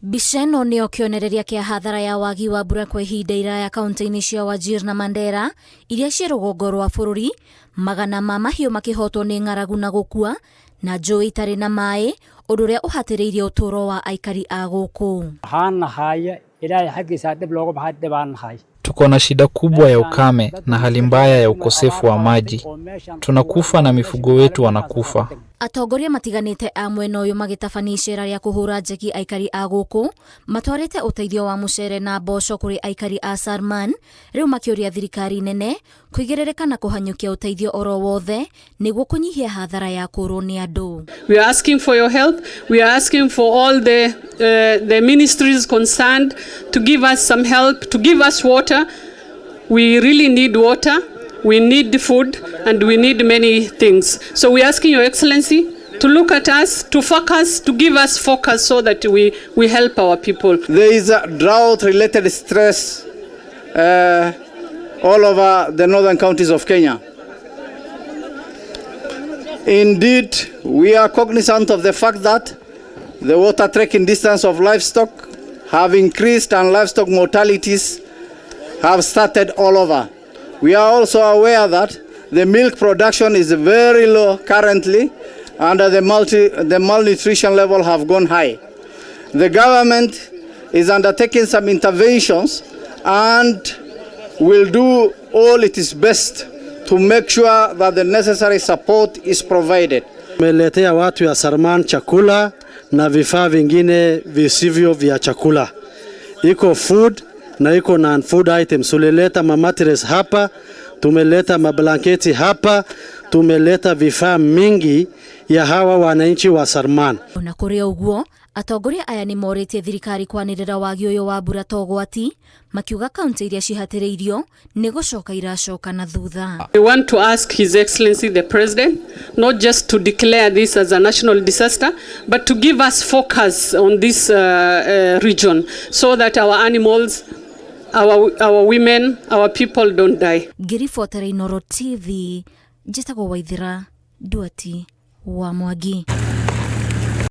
Mbica ĩno nĩyo kĩonereria kĩa hathara ya wagi wa mbura kwa ihinda iraya kaunti-inĩ cia Wajir na Mandera iria ciĩ rũgongo rwa bũrũri, magana ma mahiũ makĩhotwo nĩ ng'aragu na gũkua, na njũĩ itarĩ na maĩ, ũndũ ũrĩa ũhatĩrĩirie ũtũũro wa aikari a gũkũ. Waxaan haya Ilaahay xaggiisa dhib looga baxay dhibaan nahay. Tuko na shida kubwa ya ukame na hali mbaya ya ukosefu wa maji. Tunakufa na mifugo wetu wanakufa. Atongoria matiganĩte a mwena ũyũ magĩtabania icera rĩa kũhũra njeki aikari a gũkũ matwarĩte ũteithio wa mũcere na mboco kũrĩ aikari a Sarman, rĩu makĩũria thirikari nene kũigĩrĩrĩka na kũhanyũkia ũteithio oro wothe nĩguo kũnyihia hathara ya kũrwo nĩ andũ. We are asking for your help. We are asking for all the ministries concerned to give us some help, to give us water. We really need water. We need food and we need many things. So we're asking Your Excellency to look at us, to focus, to give us focus so that we help our people. There is a drought-related stress all over the northern counties of Kenya. Indeed, we are cognizant of the fact that the water trekking distance of livestock have increased and livestock mortalities have started all over. We are also aware that the milk production is very low currently and the malnutrition level have gone high. The government is undertaking some interventions and will do all it is best to make sure that the necessary support is provided. Tumeletea watu ya Sarman chakula na vifaa vingine visivyo vya chakula. Iko food na iko non food items. Tulileta mamattress hapa, tumeleta mablanketi hapa, tumeleta vifaa mingi ya hawa wananchi wa Sarman. Ona kũrĩ ũguo, atongoria aya nĩ morĩtie thirikari kwanĩrĩra wagi ũyũ wa mbura ta ũgwati, makiuga kaunti iria cihatĩrĩirio nĩ gũcoka iracoka na thutha. We want to ask His Excellency the President not just to declare this as a national disaster, but to give us focus on this region so that our animals, our women, our people don't die. Ngĩribotera Inooro TV, njĩtagwo Waithĩra Nduati wa Mwangi.